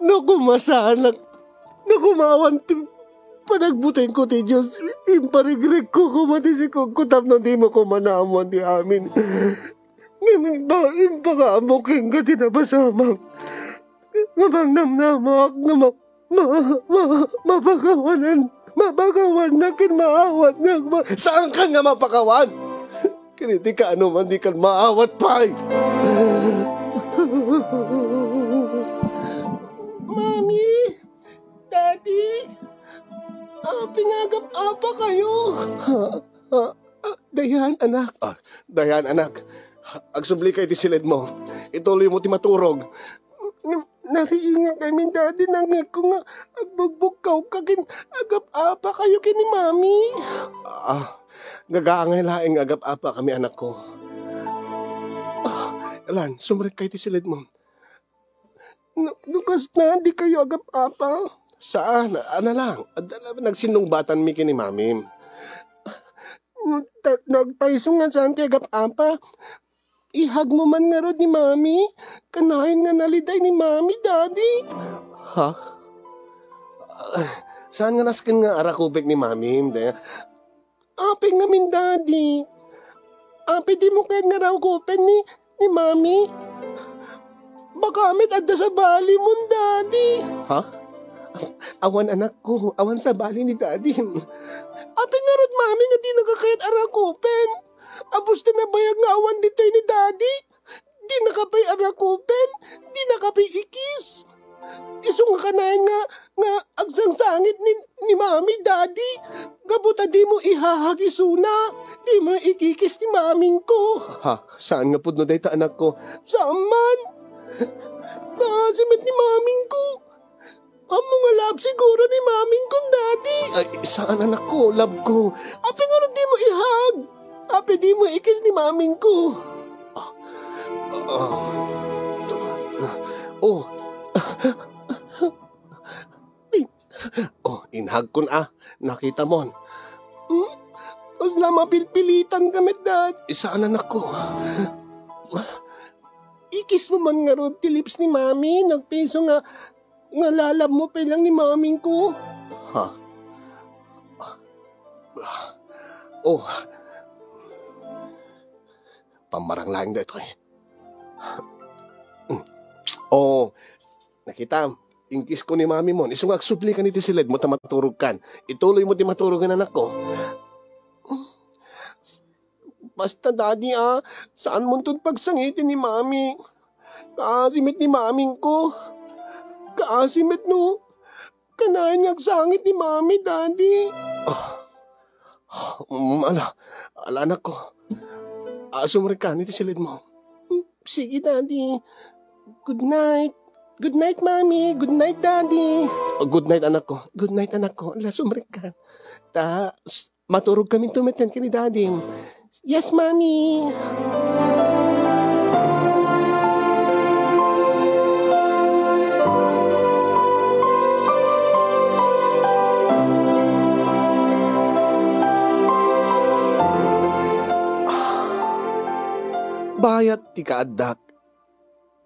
no koma saanak, no koma awan ti panagbutengko ti Dios, imparegrekko koma ti sikogko tapno dimo koma naammoan ti amin. Ngem impa-, impakaammo kenka ti napasamak nga mangnamnamaak nga ma-, ma-, ma-, mapakawanan, mapakawannak ken maawatnak. Ma- Saankan nga mapakawan? Ken iti kaano man, dikan maawat pay. Mami! Daddy! Apay nga agap-apakayo? Ah, Dayan, anak. Ah, Dayan, anak. Agsubli ka iti siledmo. Ituloymo ti maturog. N-, nariingakami, Daddy, nangngegko nga agbugbugkawka ken agap-apakayo ken ni Mami. Ah, gagaangay laeng nga agap-apakami, anakko. Lan, sumrekka iti siledmo. No, no kasta, dikayo agap-apa? Saan, a-, ana lang. Adda la nagsinnungbatanmi ken ni Mamim. Ta-, nagpayso nga saankayo agap-apa. Ihagmo man ngarud ni Mami. Kanayon nga naliday ni Mami, Daddy. Ha? Ah, saan nga nasken nga arakupek ni Mamim, de? Apay ngamin, Daddy? Apay dimo kayat nga arakupen ni, ni Mami? Baka met adda sabalimon, Daddy. Ha? Awan, anakko, awan sabali ni Daddy. Apay ngarud, Mami, nga dinaka kayat arakupen? Apos ta nabayag nga awan ditoy ni Daddy? Dinaka pay arakupen? Dinaka pay ikis? Isu nga kanayon nga, nga agsangsangit ni, ni Mami, Daddy? Gapu ta dimo ihahag isuna. Dimo ikikis ni Mamingko. Ha? Saan nga pudno dayta, anakko? Saan man. Naasim met ni Mamingko. Ammo nga love siguro ni Mamingko, Daddy. Ay, saan, anakko, love ko. Apay ngarud dimo ihag? Apay dimo ikis ni Mamingko? Ah, ah, oh. Oh, inhagkon a. Nakitamon. Hmm? Kasla mapilpilitanka met, Dad. Saan, anakko. Ikismo man ngarud ti lips ni Mami, nagpayso nga, nga lalabmo pay lang ni Mamingko. Ha? Oh. Pammarang laeng daytoy. Oh, nakitam, inkismo ni Mamimon, isu nga agsublika iti siledmo ta maturogkan. Ituloymo ti maturog, anakko. Basta, Daddy, ah, saanmonton pagsangiti ni Mami. Kaasi met ni Mamingko. Kaasi met no kanayon nga agsangit ni Mami, Daddy. Ah. Mm, ala, ala, anakko. Ah, sumrekkan iti siledmo. Sige, Daddy. Good night. Good night, Mami. Good night, Daddy. Oh, good night, anakko. Good night, anakko. Ala, sumrekkan. Ta, s-, maturogkamin tumeten ken ni Daddy. Yes, Mami. Bayat ti kaaddak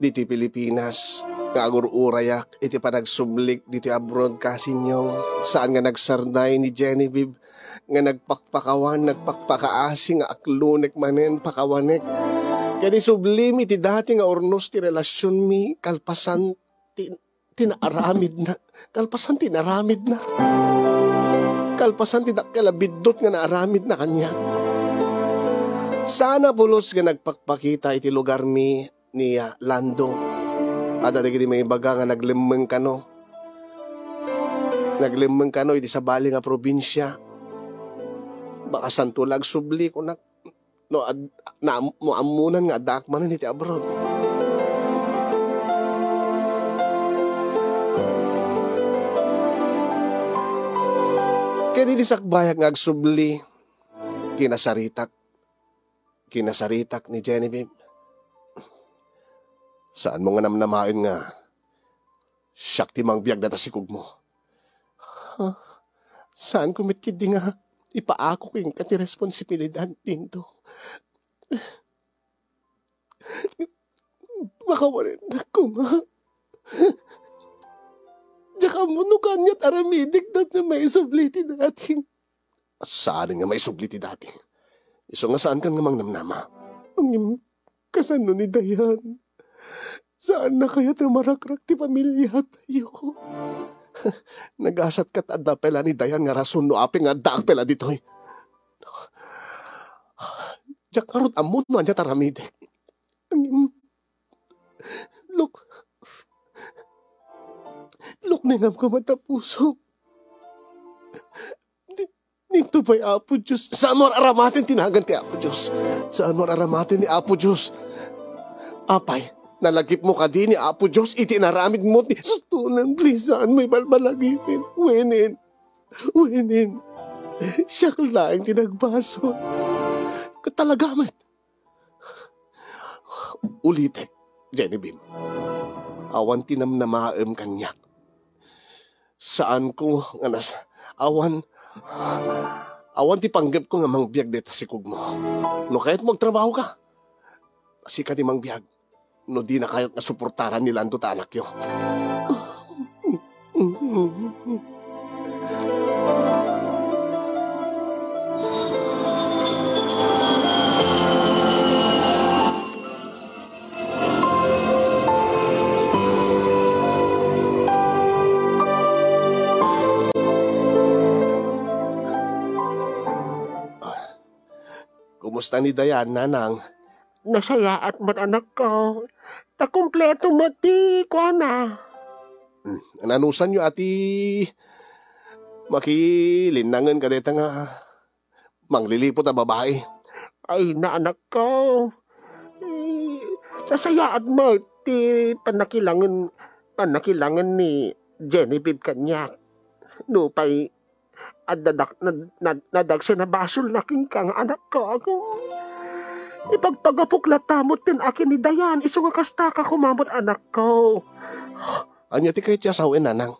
ditoy Pilipinas nga agur-urayak iti panagsublik ditoy abroad, kasinyong, saan nga nagsarday ni Genevieve nga nagpakpakawan, nagpakpakaasi nga aklonek manen, pakawanek. Ket isublim iti dati nga urnos ti relasionmi, kalpasan ti, ti naaramidna. Kalpasan ti naaramidna. Kalpasan ti dakkel a biddut nga naaramidna kaniak. Saan a pulos nga nagpakpakita iti lugarmi ni, ah, Lando. Adda dagiti maibaga nga naglemmeng kano. Naglemmeng kano iti sabali nga probinsia. Baka santo la agsubli, kunak. No, ad-, na, no ammonan nga addaak manen iti abroad. Ket idi sakbayak nga agsubli, kinasaritak. Kinasaritak ni Genevieve. Saanmo nga namnamaen nga siak ti mangbiag data sikugmo? Ha? Saanko met ketdi nga ipaako kenka ti responsibilidad, Dindo. Makawarennak koma. Diak ammo no kaniat aramidek tapno maisubli ti dating. Saan nga maisubli ti dati. Isu nga saankan nga mangnamnama. Ngem, kasano ni Dayan? Saanna kayat a marakrak ti pamiliatayo? Nagasat ket adda pay la ni Dayan nga rason no apay nga addaak pay la ditoy. Diak ngarud ammo no ania ti aramidek. Ngem, Luk-, lukningam koma ta puso. Di-, dito pay Apo Dios. Saanmo ar-aramaten ti nagan ti Apo Dios? Saanmo ar-aramaten ni Apo Dios? Apay, nalagipmo kadi ni Apo Dios iti inaramidmo ti sustonan, please, saanmo ibalbalagipen. Wenen. Wenen. Siak laeng ti nagbasol. Talaga met. Ulitek, Genevieve. Awan ti namnamaem kaniak. Saanko nga nas-, awan, awan ti panggepko nga mangbiag dita sikogmo. No kayatmo, agtrabahoka. Sika ti mangbiag. No dina kayat nga suportaran ni Lando ta anakyo. Kumusta ni Dayan, nanang? Nasayaat met, anakko. Ta kompleto met ti kuana. Hmm, nanusanyo a ti makilinnangen kadayta nga mangliliput a babai? Ay, na, anakko. Eh, nasayaat met ti pannakilangen, pannakilangen ni Genevieve kaniak. Nupay adda dak-, nad-, nad-, nadagsen a basolna kenka nga anakko. Ipagpagapok latta met ken akin ni Dayan, isu nga kastaka koma met, anakko. Ania ti kayat ti asawen, nanang?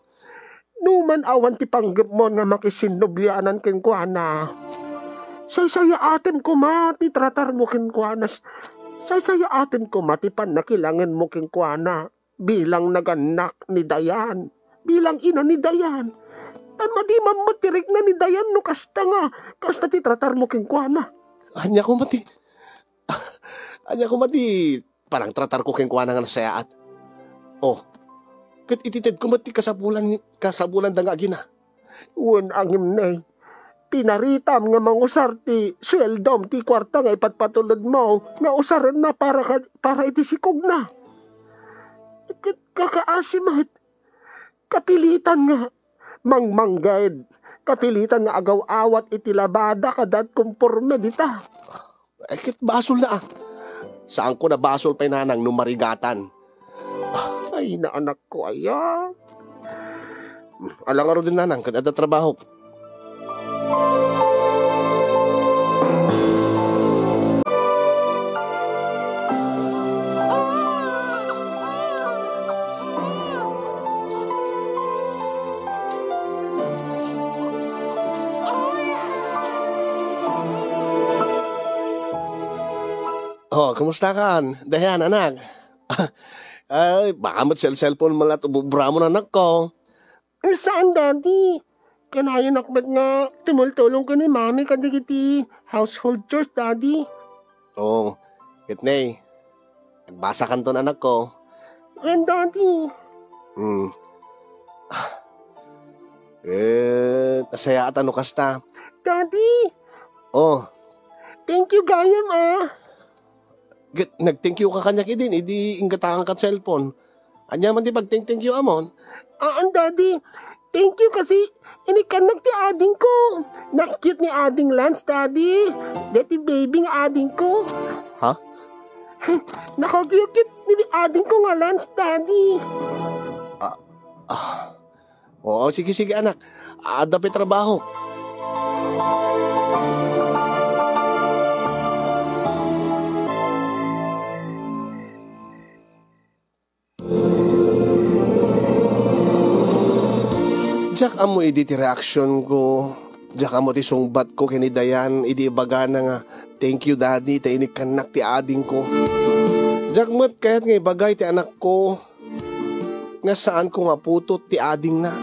Numan awan ti panggepmon nga makisinnobianan kenkuana, saysayaatem koma ti tratarmo kenkuana. Saysayaatem koma ti pannakilangenmo kenkuana. Bilang nagannak ni Dayan, bilang ina ni Dayan. Tan madi man met ti rikna ni Dayan no kasta nga, kasta ti tratarmo kenkuana. Ania koma ti, ania koma ti panangtratarko kenkuana nga nasayaat? Oh, ket itedko met ti kasapulan, kasapulanda nga agina. Wen, angimnay, pinaritam nga mangusar ti sueldom, ti kuarta nga ipatpatulodmo, nga usarenna para ka-, para iti sikogna. Ket kakaasi met, kapilitan nga mangmangged, kapilitan nga agaw-awat iti labada kada konporme dita. Ay, ket basolna, ah. Saanko a basol pay, nanang, no marigatan. Ah, ay, naanakko aya. Ala ngaruden, nanang, ket adda trabahok. Oh, kumusta kan, Dayan, anak? Ay, baka met cellphone mo la't ububramon, anakko. Saan, Daddy. Kanayonak met nga tumultulong ken ni Mami kadagiti household chores, Daddy. Oh, ket ne, agbasakanton, anakko. Wen, Daddy. Hmm. Eh, nasayaat no kasta. Daddy! Oh. Thank you gayam, ah. Ket nag-thank you ka kaniak idin, idi inggataankan cellphone. Ania man ti pag-thank-thank you amon? Aan, Daddy. Thank you kasi inikkannak ti adingko. Na-cute ni Ading Lance, Daddy. Deti baby nga adingko. Ha? Nakakyukit ni adingko nga Lance, Daddy. Ah, ah. Oo, sige, sige, anak. Adda pay trabaho. Diak ammo idi ti reaksionko. Diak ammo ti sungbatko ken ni Dayan idi ibagana nga, "Thank you, Daddy, ta inikkannak ti adingko." Diak met kayat nga ibaga iti anakko nga saanko nga putot ti adingna.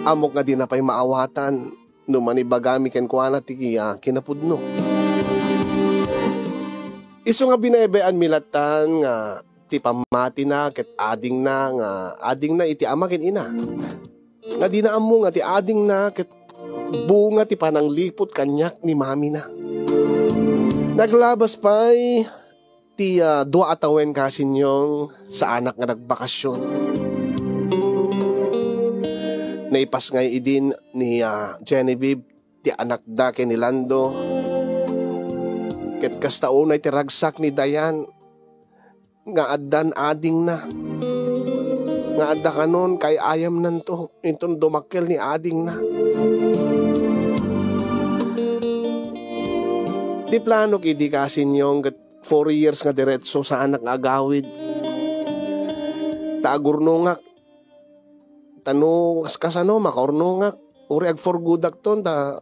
Ammok nga dina pay maawatan no manibagami kenkuana ti, ah, kinapudno. Isu nga binaybay-anmi lattan nga ti pammatina ket adingna nga adingna iti ama ken ina. Nga dina ammo nga ti adingna ket bunga ti panangliput kaniak ni mamina. Naglabas pay ti, ah, dua a tawen, Kasinyong, saanak nga nagbakasyon. Naipasngay idin ni, ah, Genevieve ti anakda ken ni Lando. Ket kasta unay ti ragsak ni Dayan nga addan adingna. Nga adda kanon kaay-ayamnanto inton dumakkel ni adingna. Ti planok idi, Kasinyong, ket four years nga diretso saanak nga agawid. Ta agurnongak. Ta no kas-, kasano makaurnongak? Uray ag-for goodakton, ta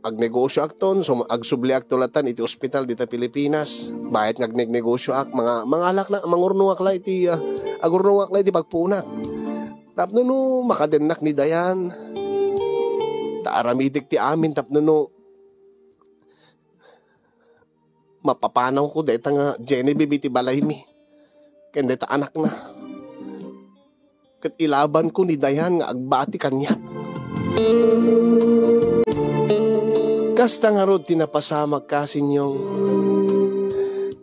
agnegosyoakton, so agsubliakto latan iti ospital dita Pilipinas. Bayat nga agnegosyoak, mga, mangalak la, mangurnongak la iti, ah, agurnongak la iti pagpuonak. Tapno no makadennak ni Dayan, ta aramidek ti amin tapno no mapapanawko dayta nga Genevieve iti balaymi ken dayta anakna. Ket ilabanko ni Dayan nga agbati kaniak. Kasta ngarud ti napasamak, Kasinyong.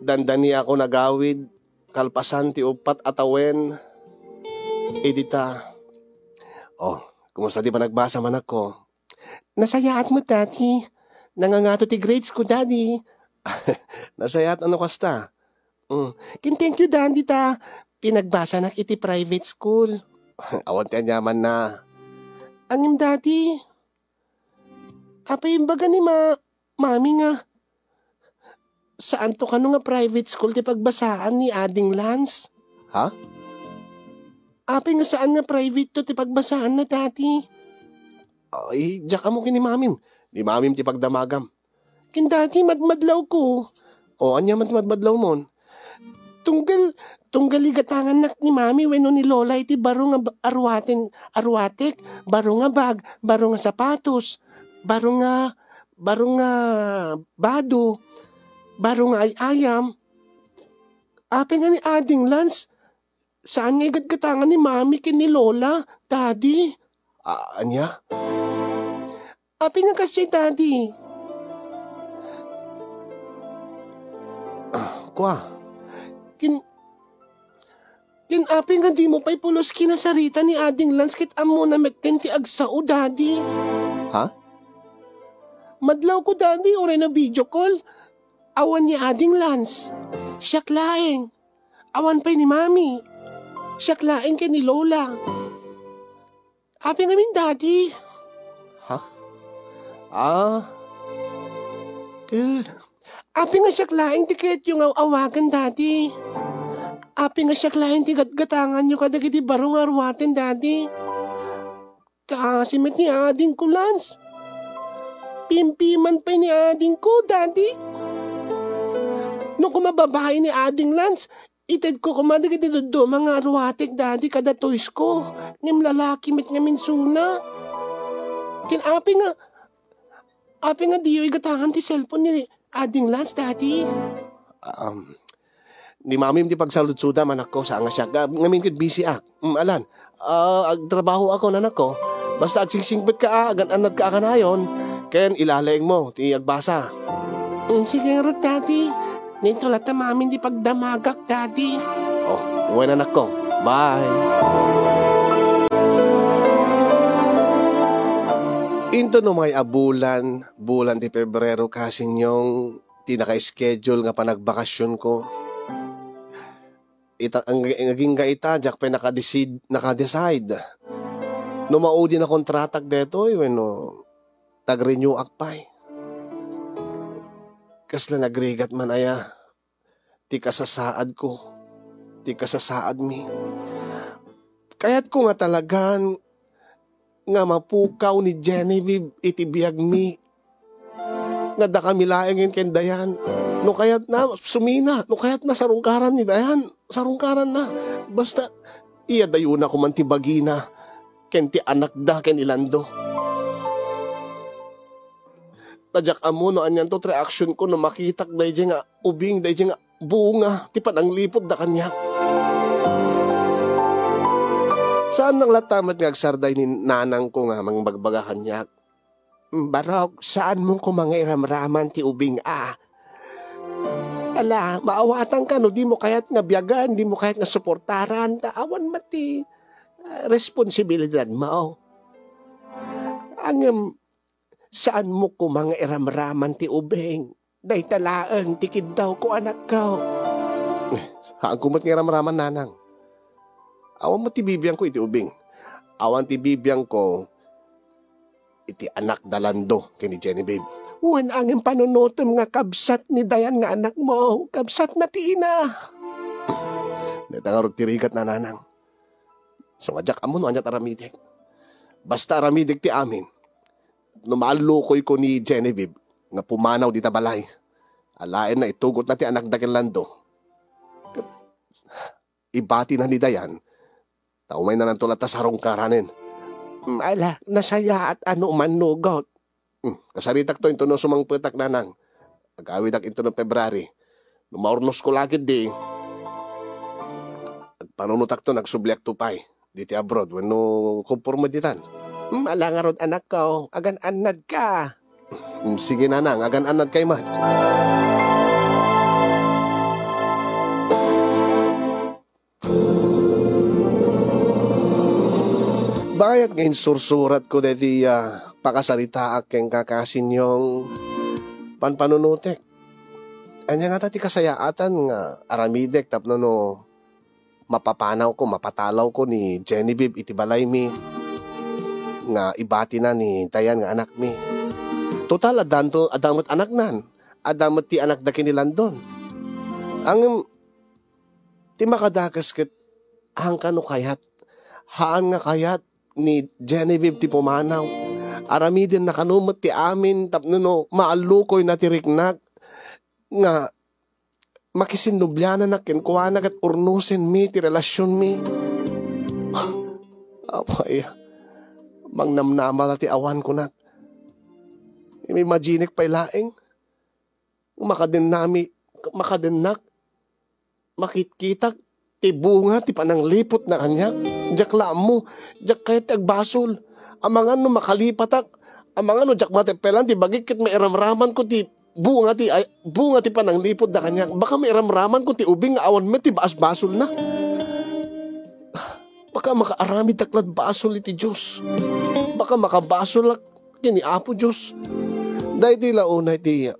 Dandaniakon agawid kalpasan ti uppat a tawen idi ta. Oh, kumusta ti panagbasa, manakko? Nasayaat mo, Daddy. Nangangato ti grades ko, Daddy. Nasayaat ano kasta? Mm. Ken thank you, Daddy, ta pinagbasanak iti private school. Awan ti aniamanna. Ngem, Daddy, apay imbaga ni ma-, Mami nga saanto kano nga private school ti pagbasaan ni Ading Lance? Ha? Apay nga saan nga private to ti pagbasaanna, Daddy? Ay, diak ammo ken ni Mamim. Ni Mamim ti pagdamagam. Ken Daddy, madmadlawko. O, ania man ti madmadlawmon? Tunggal, tunggal igatangannak ni Mami wenno ni Lola iti baro nga ba-, aruaten, aruatek, baro nga bag, baro nga sapatos, baro nga, baro nga bado, baro nga ay-ayam. Apay nga ni Ading Lance, saan nga igatgatangan ni Mami ken ni Lola, Daddy? A-, ania? Apay nga kasdiay, Daddy? Ah, kua. Ken, ken apay nga dimo pay pulos kinasarita ni Ading Lance ket ammona metten ti agsao, Daddy? Ha? Madlawko, Daddy, uray no video call. Awan ni Ading Lance. Siak laeng. Awan pay ni Mami. Siak laeng ken ni Lola. Apay ngamin, Daddy? Ha? Ah. Ket apay nga siak laeng ti kayatyo nga aw-awagan, Daddy? Apay nga siak laeng ti gatgatanganyo kadagiti baro nga aruaten, Daddy? Kaasi met ni adingko, Lance. Pimpiman pay ni adingko, Daddy. No koma babai ni ading Lance, itedko koma dagiti dadduma nga aruatek, Daddy, kada toysko. Ngem lalaki met ngamin isuna. Ken apay nga, apay nga diyo igatangan ti cellphone ni ading Lance, Daddy? Um, ni Mamim ti pagsaludsodam, anakko, saan nga siak. Ah, ngamin ket busy ak. Mm, alan. Ah, agtrabahoakon, anakko. Basta agsingsingpetka a, agan-annadka a kanayon, ken ilalaengmo ti agbasa. Mm, sige ngarud, Daddy. Ngarud latta, Mamim, ti pagdamagak, Daddy. Oh, wen, anakko. Bye. Inton umay a bulan, bulan ti Pebrero, Kasinyong, ti naka-schedule nga panagbakasionko. Ita, ang, ang agingga ita, diak pay nakadisid-, nakadecide no maudin a kontratak detoy wenno tag-renew ak pay. Kasla nagrigat man aya ti kasasaadko, ti kasasaadmi. Kayatko nga talagan nga mapukaw ni Genevieve iti biagmi nga dakami laengen ken Dayan. No kayatna, sumina. No kayatna, sarungkaran ni Dayan. Sarungkaranna. Basta, iyadayona koman ti bagina ken ti anakda ken ni Lando. Ta diak ammo no anianto ti reaksionko no makitak daydiay nga ubing, daydiay nga bunga ti panangliputda kaniak. Saannak latta met nga agsarday ni nanangko nga mangbagbaga kaniak. Barok, saanmo koma nga iramraman ti ubing a. Ala, maawatanka no dimo kayat nga biagen, dimo kayat nga suportaran, ta awan met ti, ah, responsibilidadmo. Ngem, saanmo koma nga iramraman ti ubing. Dayta laeng ti kiddawko, anakko. Eh, saanko met nga iramraman, nanang. Awan met ti bibiangko iti ubing. Awan ti bibiangko iti anakda Lando ken ni Genevieve. Wen angin panunutem nga kabsat ni Dayan nga anakmo, kabsatna ti ina. Dayta ngarud ti rigat, nanang. So nga diak ammo no ania ti aramidek. Basta aramidek ti amin. No maallukoyko ni Genevieve nga pumanaw dita balay, alaenna itugotna ti anakda ken Lando. Ket ibatina ni Dayan, ta umaynananto latta sarungkaranen. Mm, ala, nasayaat a no umannugot. Hmm, kasaritakto intono sumangpetak, nanang. Agawidak intono February. No maurnosko la ketdi, agpanunotakto, agsubliakto pay diti abroad wenno kumporme ditan. Hmm, ala ngarud, anakko, agan-annadka. Hmm, sige, nanang, agan-annadkay met. Bayat nga insursuratko daydi, ah, pakasaritaak ken kakasinyong panpanunotek. Ania ngata ti kasayaatan nga aramidek tapno no mapapanawko, mapatalawko ni Genevieve iti balaymi nga ibatina ni Dayan nga anakmi? Total, addanto, adda met anaknan. Adda met ti anakda ken ni Landon. Ngem ti makadakes ket haan kano kayat. Haan nga kayat ni Genevieve ti pumanaw. Aramidenna kano met ti amin tapno no maallukoyna ti riknak nga makisinnubliananak kenkuana ket urnosenmi ti relasionmi. Apay, mangnamnama la ti awan kunak. Im-imaginek pay laeng. Makadennami, makadennak, makitkitak ti bunga ti panangliputna kaniak. Diak la ammo, diak kayat ti agbasol. Amangan no makalipatak, amangan no diak mateppelan ti bagik ket mairamramanko ti bunga ti, ay, bunga ti panangliputda kaniak. Baka mairamramanko ti ubing nga awan met ti basbasolna. Baka makaaramidtak la't basol iti Dios. Baka makabasolak ken ni Apo Dios. Daytoy la unay ti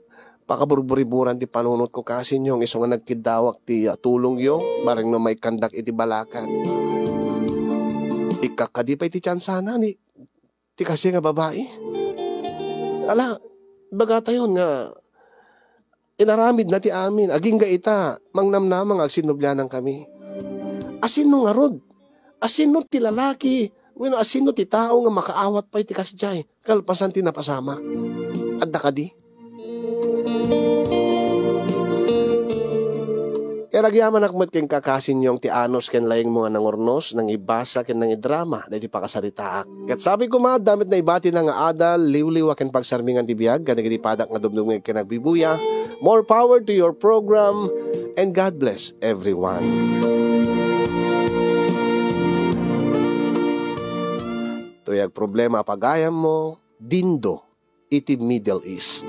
pakaburburiburan ti panunotko, kasinyong, isu nga nagkiddawak ti, ah, tulongyo, bareng no maikkandak iti balakad. Ikkak kadi pay ti tiansana ni ti kaasi nga babai? Ala, ibagatayon nga inaramidna ti amin. Agingga ita, mangnamnama nga agsinnublianankami. Asinno ngarud? Asinno ti lalaki wenno asinno ti tao nga makaawat pay ti kasdiay kalpasan ti napasamak? Adda kadi? Kaya agyamanak met kenka, kasinyong, ti anus ken laengmo nga nangurnos, nangibasa, ken nangidrama daydi pakasaritaak. Ket sapay koma, adda met naibatina nga adal, liwliwa, ken pagsarmingan ti biag kadagiti padak nga dumdumngeg ken agbibuya. More power to your program, and God bless everyone. Toy agproblema a pagayammo, dindo iti Middle East.